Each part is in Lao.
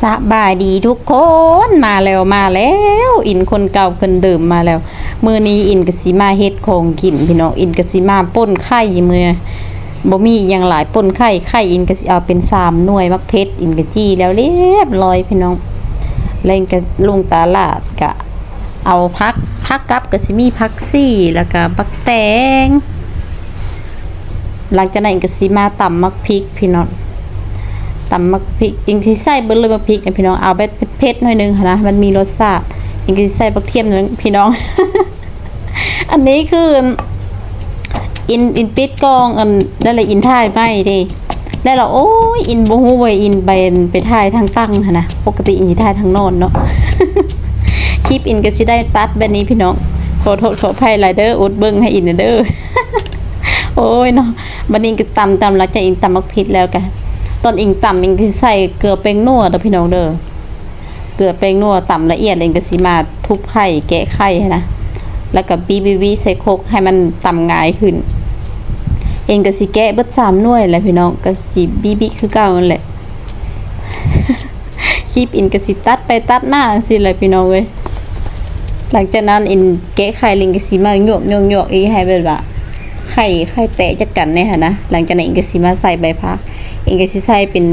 ສະບາຍດີທຸກຄົນ ມາແລ້ວ ມາແລ້ວ ອິນຄົນເກົ່າຄົນເດີມມາແລ້ວ. ມື້ນີ້ອິນກະຊິມາເຮັດຂອງກິນພີ່ນ້ອງ ອິນກະຊິມາປົ່ນໄຂ່ມື້ ບໍ່ມີຫຍັງຫຼາຍ ປົ່ນໄຂ່ ໄຂ່ອິນກະຊິເອົາເປັນສາມໜ່ວຍ ໝາກເຜັດອິນກະຈີ່ແລ້ວລຽບລ້ອຍພີ່ນ້ອງ. ແລ້ວອິນກະລົງຕະຫຼາດກະເອົາຜັກ ຜັກກັບກະຊິມີຜັກຊີ ແລ້ວກະບັກແຕງ. ຫຼັງຈາກນັ້ນກະຊິມາຕຳໝາກພິກພີ່ນ້ອງ ຕຳໝາກພິກ ອິງຊິໃສ່ເບິດເລີຍໝາກພິກນະພີ່ນ້ອງ ເອົາແບບເຜັດໆໜ້ອຍໜຶ່ງຫັ້ນນະ ມັນມີລົດຊາດ. ອິງກະຊິໃສ່ບັກທຽມໜ້ອຍໜຶ່ງພີ່ນ້ອງ ອັນນີ້ຄືອິນ ອິນປິດກ້ອງ ອັນ ນັ້ນລະອິນຖ່າຍໃໝ່ເດ້ ແລ້ວລະ ໂອ້ຍ ອິນບໍ່ຮູ້ວ່າອິນໄປ ໄປຖ່າຍທາງຕັ້ງຫັ້ນນະ ປົກກະຕິອິນຊິຖ່າຍທາງນອນເນາະ. ຄລິບອິນກະຊິໄດ້ຕັດແບບນີ້ພີ່ນ້ອງ ຂໍໂທດຂໍອະໄພຫຼາຍເດີ ອົດເບິ່ງໃຫ້ອິນແດ່ເດີ. ໂອ້ຍເນາະ ບັດນີ້ກະຕຳ ຕຳ ຫຼັງຈາກອິງຕຳໝາກພິກແລ້ວກະ ຕອນອິງຕຳອິງກະຊິໃສ່ເກືອແປ້ງນົວເດີພີ່ນ້ອງເດີ ເກືອແປ້ງນົວຕຳລະອຽດ ແລ້ວອິງກະຊິມາທຸບໄຂ່ ແກະໄຂ່ຫັ້ນນະ ແລ້ວກະບີບໆໃສ່ຄົກໃຫ້ມັນຕຳງ່າຍຂຶ້ນ. ອິງກະຊິແກະເບິດສາມໜ່ວຍແຫຼະພີ່ນ້ອງ ກະຊິບີບໆຄືເກົ່າຫັ້ນແຫຼະ. ຄລິບອິນກະຊິຕັດໄປຕັດມາຈັ່ງຊີ້ແຫຼະພີ່ນ້ອງເອີຍ. ຫຼັງຈາກນັ້ນອິນແກະໄຂ່ແລ້ວອິງກະຊິມາຫຍວກໆອີກ ໃຫ້ແບບວ່າໄຂ່ ໄຂ່ແຕກຈາກກັນແດ່ຫັ້ນນະ. ຫຼັງຈາກນັ້ນອິງກະຊິມາໃສ່ໃບຜັກ ອິງກະຊິໃສ່ເປັນ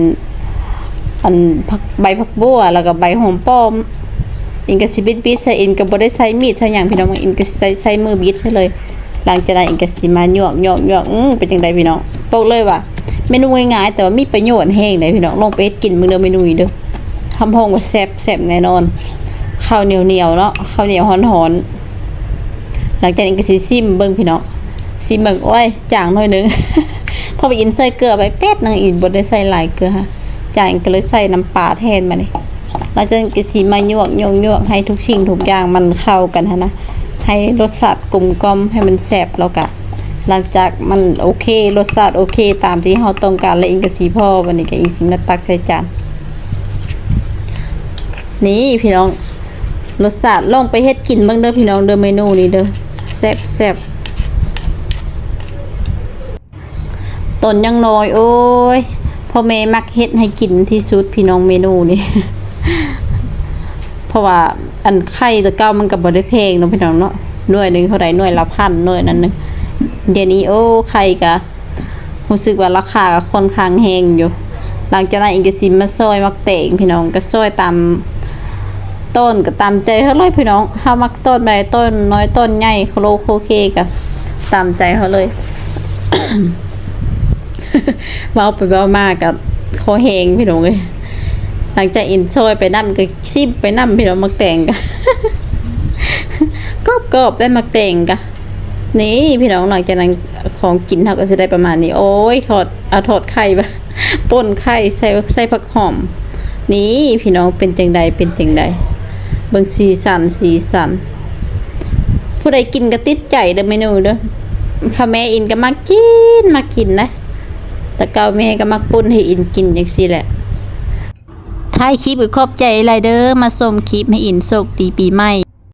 ອັນ ຜັກ ໃບຜັກບົ່ວ ແລ້ວກະໃບຫອມປ້ອມ. ອິງກະຊິບິດໆໃສ່ ອິງກະບໍ່ໄດ້ໃຊ້ມີດໃຊ້ຫຍັງພີ່ນ້ອງ ອິງກະຊິໃຊ້ ໃຊ້ມືບິດໃສ່ເລີຍ. ຫຼັງຈາກນັ້ນອິງກະຊິມາຫຍວກໆ ອື ເປັນຈັ່ງໃດພີ່ນ້ອງ ບອກເລີຍວ່າເມນູງ່າຍໆ ແຕ່ວ່າມີປະໂຫຍດແຮງເດ້ພີ່ນ້ອງ ລອງໄປເຮັດກິນເບິ່ງເດີເມນູນີ້ເດີ. ຮັບຮອງວ່າແຊບ ແຊບແນ່ນອນ ເຂົ້າໜຽວໆເນາະ ເຂົ້າໜຽວຮ້ອນໆ. ຫຼັງຈາກນີ້ກະຊິຊິມເບິ່ງພີ່ນ້ອງ ຊິມເບິ່ງ ໂອ້ຍ ຈາງໜ້ອຍໜຶ່ງ ເພາະວ່າອິນໃສ່ເກືອໄປແປັດໜຶ່ງ ອິນບໍ່ໄດ້ໃສ່ຫຼາຍເກືອ ຈາງ ກະເລີຍໃສ່ນ້ຳປາແທນບາດນີ້. ຫຼັງຈາກນັ້ນກະຊິມາຫຍວກໆໃຫ້ທຸກສິ່ງທຸກຢ່າງມັນເຂົ້າກັນຫັ້ນນະ ໃຫ້ລົດຊາດກົມກ່ອມ ໃຫ້ມັນແຊບ ແລ້ວກະ ຫຼັງຈາກມັນໂອເຄ ລົດຊາດໂອເຄຕາມທີ່ເຮົາຕ້ອງການແລ້ວ ອິງກະຊິພໍ ບາດນີ້ກະອິງຊິມາຕັກໃສ່ຈານ. ນີ້ພີ່ນ້ອງ ລົດຊາດ ລອງໄປເຮັດກິນເບິ່ງເດີພີ່ນ້ອງເດີ ເມນູນີ້ເດີ ແຊບໆ. ຕອນຍັງນ້ອຍ ໂອ້ຍ ພໍ່ແມ່ມັກເຮັດໃຫ້ກິນທີ່ສຸດພີ່ນ້ອງເມນູນີ້ ເພາະວ່າ ອັນ ໄຂ່ແຕ່ເກົ່າມັນກະບໍ່ໄດ້ແພງເນາະພີ່ນ້ອງເນາະ ໜ່ວຍໜຶ່ງເທົ່າໃດ ໜ່ວຍລະພັນ ໜ່ວຍນັ້ນໜຶ່ງ. ດຽວນີ້ ໂອ້ ໄຂ່ກະ ຮູ້ສຶກວ່າລາຄາກະຂ້ອນຂ້າງແຮງຢູ່. ຫຼັງຈາກນັ້ນອີກກະຊິມາຊອຍໝາກແຕງພີ່ນ້ອງ ກະຊອຍຕາມ ຕອນກະຕາມໃຈເຮົາເລີຍພີ່ນ້ອງ ເຮົາມັກຕອນໃດ ຕອນນ້ອຍ ຕອນໃຫຍ່ ໂຄໂລໂຄເຄ ກະຕາມໃຈເຮົາເລີຍ. ເວົ້າໄປເວົ້າມາກະຄໍແຫ້ງພີ່ນ້ອງເອີຍ. ຫຼັງຈາກອິນຊອຍໄປນຳ ກະຊິມໄປນຳພີ່ນ້ອງ ໝາກແຕງກະ ກອບໆ ໄດ້ໝາກແຕງກະ. ນີ້ພີ່ນ້ອງ ຫຼັງຈາກນັ້ນຂອງກິນເຮົາກະຊິໄດ້ປະມານນີ້ ໂອ້ຍ ທອດ ເອົາ ທອດໄຂ່ ປົ່ນໄຂ່ ໃສ່ ໃສ່ຜັກຫອມ. ນີ້ພີ່ນ້ອງ ເປັນຈັ່ງໃດ ເປັນຈັ່ງໃດ ເບິ່ງສີສັນ ສີສັນ. ຜູ້ໃດກິນກະຕິດໃຈເດີເມນູເດີ ຂ້າແມ່ອິນກະມັກກິນ ມັກກິນນະ ແຕ່ເກົ່າແມ່ກະມັກປົ່ນໃຫ້ອິນກິນຈັ່ງຊີ້ແຫຼະ. ທ້າຍຄລິບກະຂອບໃຈຫຼາຍເດີ ມາຊົມຄລິບໃຫ້ອິນ ໂຊກດີປີໃໝ່.